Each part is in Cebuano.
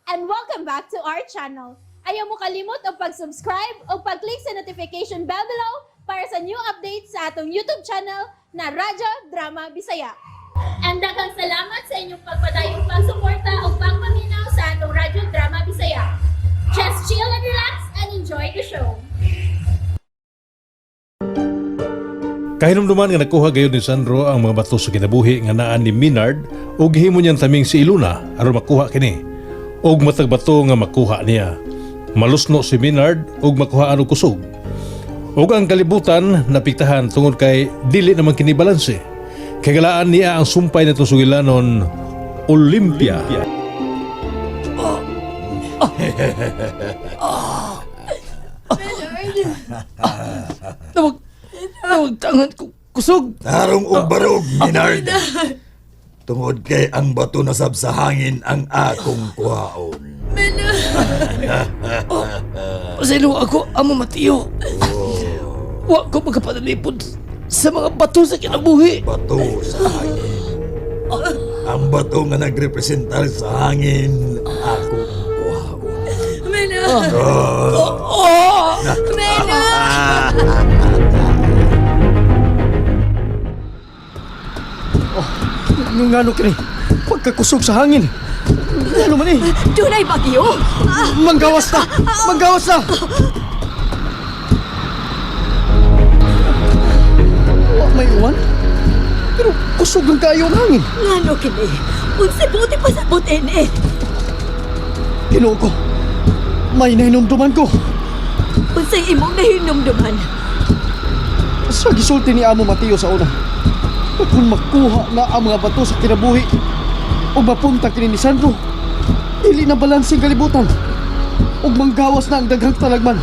And welcome back to our channel. Ayaw mo kalimot og pag-subscribe o pag-click sa notification bell below para sa new updates sa atong YouTube channel na Radyo Drama Bisaya. And daghang salamat sa inyong pagpadayong pagsuporta o pagpaminaw sa atong Radyo Drama Bisaya. Just chill and relax and enjoy the show. Kahinumduman nga nakuha gayud ni Sandro ang mga bato sa kinabuhi nga naa ni Minard ug gihimo niyang taming si Iluna aron makuha kini. Ug matag bato nga makuha niya. Malusno si Minard ug makuhaan og kusog. Ug ang kalibutan napiktahan tungod kay dili naman kini balanse. Kay galaan niya ang sumpay nitong sugilanon, Olympia. Nawag, nawag tangan ko, kusog. Tarong og barog, Minard. Tungod kay ang bato nasab sa hangin ang akong kuhaon. Pasaylo ako, amo Mateo. Wa ko magkapanalipod sa mga bato sa kinabuhi. Bato sa hangin. Ang bato nga nagrepresentar sa hangin, akong kuhaon. Oh! Ngano kini? Pagkakusog sa hangin. Ano man eh? Dunay bagyo? Manggawas na! Manggawas na! Wa may uwan? Pero kusog lang kayo ang hangin. Ngano kini? Unsay buti pasabot ini? Ginoo ko. May nahinumduman ko. Unsay imong nahinumduman? Sa gisulti ni Amo Mateo sa una, na kung makuha na ang mga bato sa kinabuhi o mapunta kini ni Sandro, dili na balansing kalibutan ug manggawas na ang daghang talagman.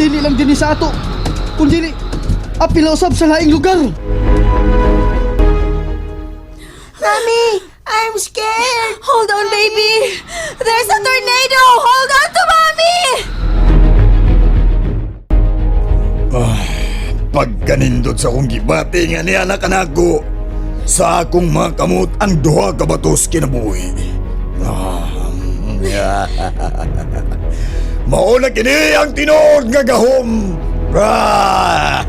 Dili lang dinhi sa ato, kundi apil na usab sa laing lugar. Mommy, I'm scared. Hold on, baby. There's a tornado. Hold on to mommy. Pagkanindot sa akong gibati nga niya anak kanako, sa akong mga kamot ang duha ka batos kinabuhi. Ah, Mao na kini ang tinuod nga gahom. Ah!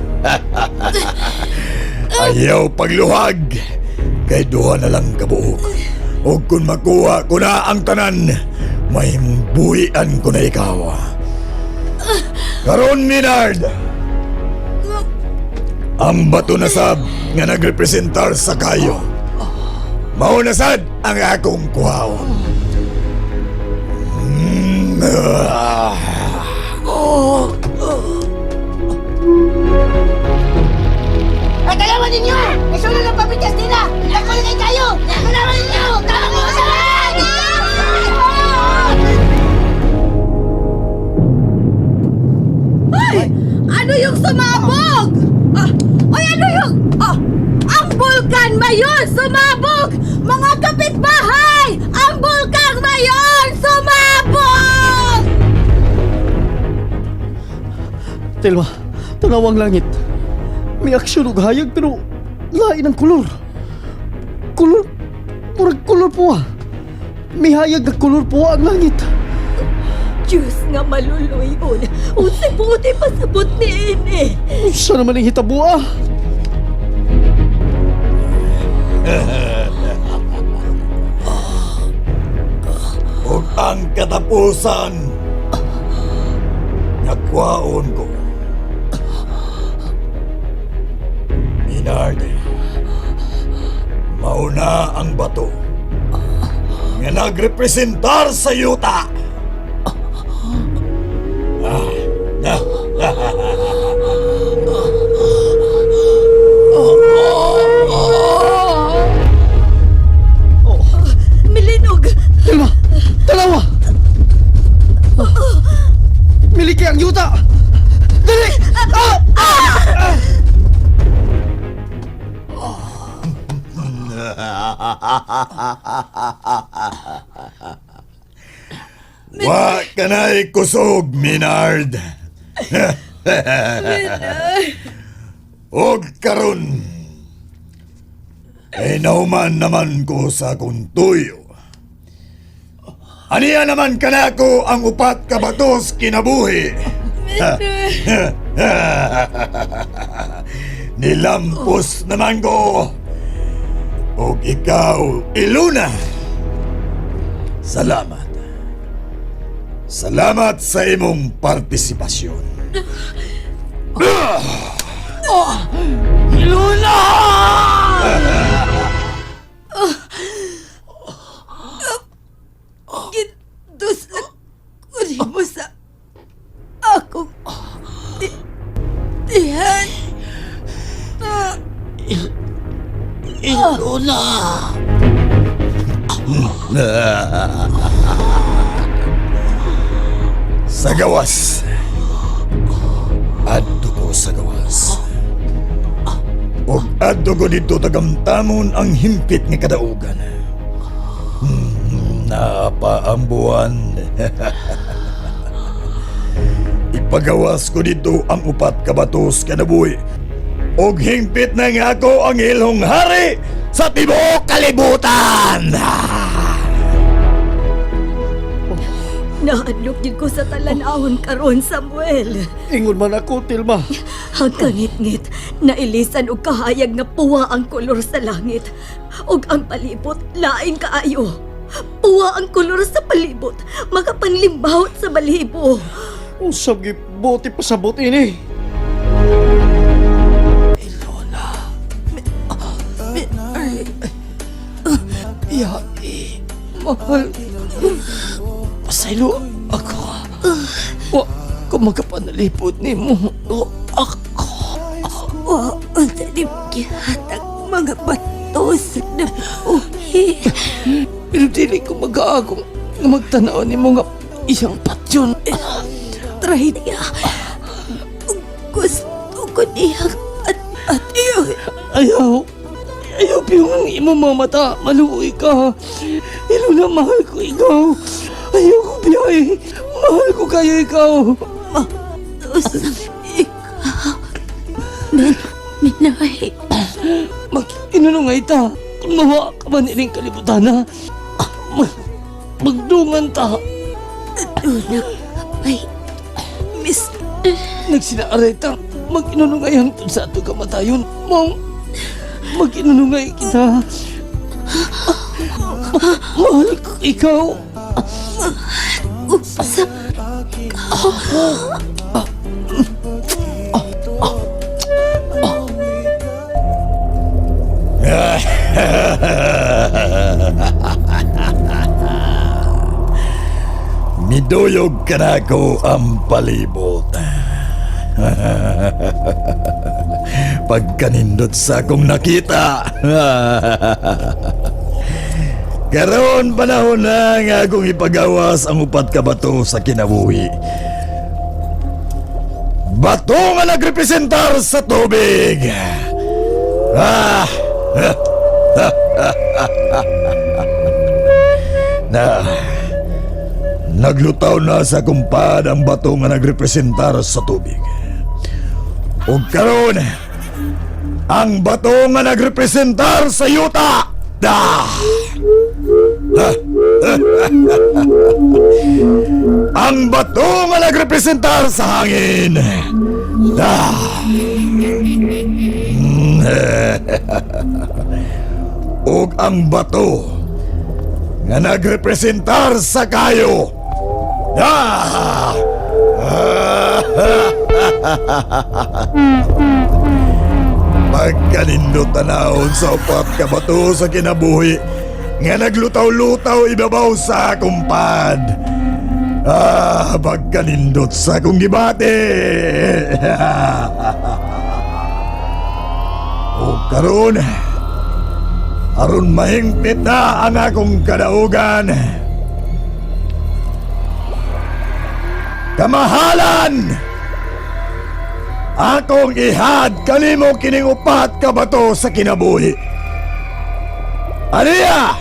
Ayaw pagluhag kay duha na lang kabuok. Ug kung makuha ko na ang tanan, may buhian ko na ikaw. Karon Minard, ang bato na sab nga nagrepresentar sa kayo. Mao na sad ang akong kuhaon. Ah. At alaman ninyo! Isulod ang pabigas nila! Nakuligay kayo! Alaman ninyo! Tama mo sa Ay! Ano yung sumabog? Ah, ay, ano yung... Ah, ang bulkan mayon sumabog! Mga kapitbahay! Ang bulkan mayon sumabog! Telma, tanawang langit. May aksyon og hayag pero lain ang kolor. Kolor, murag kolor po ah. May hayag nga kolor po ang langit. Diyos nga maluluyon. Unsay buti pasabot ni ini. Unsa naman ang hitabo ah? Ug ang katapusan nga kuhaon ko. Minard, mauna ang bato nga nagrepresentar sa yuta. Milinog! Telma, tanawa! Miliki ang yuta! Dali! Ah! Wa kanay kusog, Minard. Og karon, ay nauman naman ko sa akong tuyo. Aniya naman kanako ang upat ka batos kinabuhi. Nilampos naman ko. Og ikaw, Iluna. Salamat. Salamat sa imong partisipasyon. Iluna! Gindos ko mo sa akong tiyan. Iluna! Sa gawas. Adto ko sa gawas. Og adto ko dito tagamtamon ang himpit nga kadaugan. Naa pa ang buwan. Ipagawas ko dito ang upat ka batos kanabuhi. Og hingpit na nga ako ang ilhong hari sa tibuok kalibutan! Nahadlok din ko sa talan-awon karon, Samuel. Ingon man ako, Tilma. Ang kangitngit, nailisan og kahayag nga puwa ang kolor sa langit. Ug ang palibot, lain kaayo. Puwa ang kolor sa palibot, makapanglimbawot sa balibo. Usab gibuti pasabot ini. Ilona. Ya, mahal. Pasaylo ako. Wa ko makapanalipot nimo. Ako. Wa unsa ni gihatag mga bato sa nabuhi. Pero dili ko mag-aagong nga magtanaw nimo nga isang patyon. Try niya. Gusto ko niyang at yun. Ayaw. Ayaw piyong ang imong mga mata. Maluoy ka. Iluna, mahal ko ikaw. Ayaw ko biyahe. Mahal ko kayo ikaw. Ikaw. Minay. Mag-inunungay ta. Kung mawa ka man ining kalibutan ha. Magdungan ta. Dunak. Ay. Miss. Nagsinaaray ta. Mag-inunungay hangtod sa ato kamatayon. Mong, mag-inunungay kita. Mahal ko ikaw. Usap. Miduyog ka na ako ang palibot. Pagkanindot sa akong nakita. Karon panahon na nga akong ipagawas ang upat ka bato sa kinabuhi. Bato nga nagrepresentar sa tubig. Ah! Na naglutaw na sa kumpad ang bato nga nagrepresentar sa tubig. Ug karon ang bato nga nagrepresentar sa yuta. Da! Ang bato nga nagrepresentar sa hangin. Da! Ug ang bato nga nagrepresentar sa kayo. Ah! Pagkanindot tanawon sa upat ka bato sa kinabuhi nga naglutaw-lutaw ibabaw sa kumpad. Ah, pagkanindot sa akong gibati. O karon, aron mahingpit na ang akong kadaugan. Kamahalan! Akong ihad kanimo kining upat ka bato sa kinabuhi. Aniya!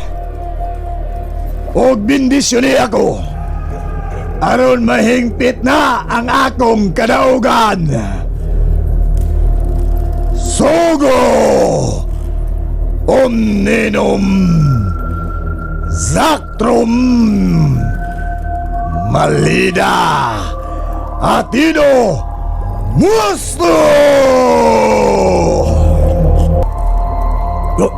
Og bendisyon niya ako. Aron mahingpit na ang akong kadaugan. Sugo! Omninum! Zactrum! Malida! Atino! Musto! Oh.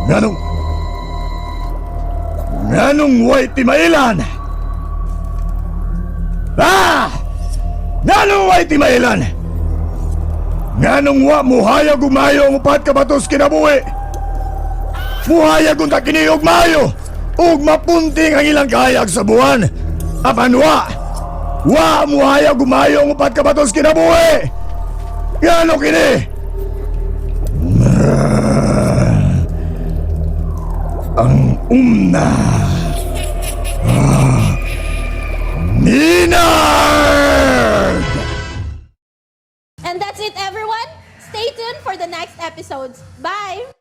Nganong... Nganong way timailan? Ah! Nganong way timailan? Nganong wa muhayag umayo ang upat ka batos kinabuhi? Muhayag unta kini og maayo ug mapunting ang ilang kahayag sa buwan. Apan wa! Wa muhayag umayo ang upat ka batos kinabuhi! Ngano kini? Ang umna. Ah. Minard! And that's it, everyone. Stay tuned for the next episodes. Bye!